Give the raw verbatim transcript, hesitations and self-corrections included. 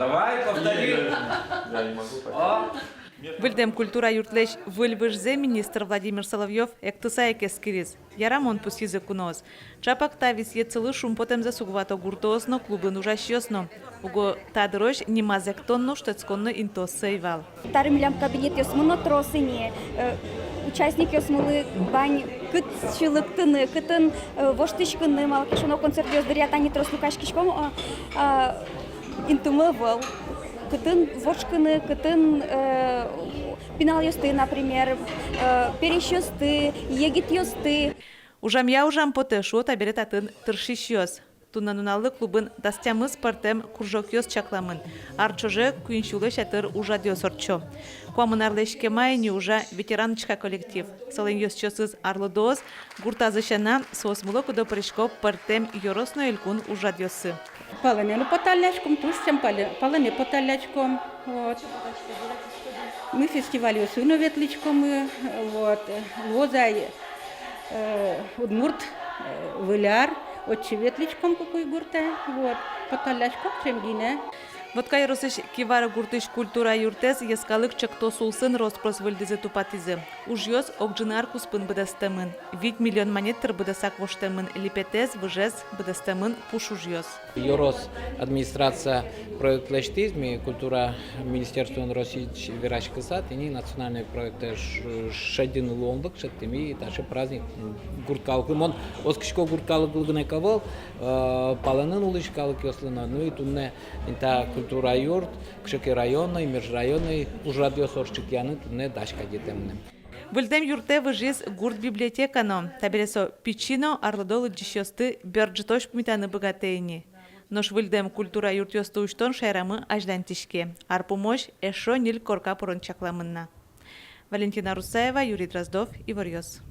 Давай, повтори. Я не могу, пока. О. Выльдэм культура юртлэсь выль выжзэ министр Владимир Соловьёв эктыса ик эскериз. Ярамон, пусйизы куноос. Чапак та висъетсылы шумпотэмзэс уг вато гуртоос но, клубын ужасьёс но. Уго та дырозь нимаз эктон но, шутэтскон но интыоссы ӧй вал. Табере милям кабинетъёсмы но трос ини, э, участникъёсмылы вань кытчы лыктыны, кытын, э, воштӥськыны, малы ке шуоно концертъёс дыръя тани трос люкаськиськом, а, а, интымы ӧвӧл. Кытын вошкыны, кытын, э, пиналъёсты, например, э, пересьёсты, егитъёсты. Ужамъя ужам потэ, шуо табере татын тыршисьёс. Туннэ нуналлы клубын дас тямыс пӧртэм кружокъёс чакламын. Ар ӵоже куинь сюлэсь ятыр ужрадъёс ортчо. Куамын арлэсь кема ини ужа ветераночка коллектив. Солэн ёзчиосыз арлыдоос. Гуртазы сяна, соос мылокыдо пырисько пӧртэм ёрос но элькун ужрадъёсы. Палэнэ но поталляськом, туж ӵем палэ-, палэнэ поталляськом. Вот. Мы фестивальёсы но ветлӥськомы, вот. Луоз ай, э, удмурт, э, Выль ар, отчы ветлӥськом Кукуй гуртэ, вот. Поталляськом ӵем гинэ. Вотка ёросысь Кивар гуртысь культура юртэз Йӧскалык ӵектос улсын рос-прос выльдӥзы, тупатӥзы. Ужъёс ог ӝыны ар куспын быдэстэмын. Вить миллион манет тыр быдэсак воштэмын липетэз, выжез, быдэстэмын пуш ужъёс. Ёрос администрация проект лэсьтӥз, ми культура министерствоен Россиысь вераськыса, тӥни национальной проектэ ш-, шедьыны луонлык шедьтӥм, и таӵе праздник гурт калыклы. Мон оскисько, гурт калыклы гинэ ӧвӧл, э, палэнын улӥсь калыкъёслы но, ну и туннэ та культура юрт, кыӵе ке районной, межрайонной ужрадъёс ортчытъяны туннэ дась кадь ӧтемын. Выльдэм юртэ выжиз гурт библиотека но. Табере со пичи но, арлыдо лыдӟисьёсты бер ӝытозь пумитаны быгатэ ини. Нош выльдэм культура юртъёсты усьтон шаерамы азьланьтӥське. Ар пумозь эшшо ньыль корка пырон чакламын на. Валентина Русаева, Юрий Дроздов, «Иворъёс».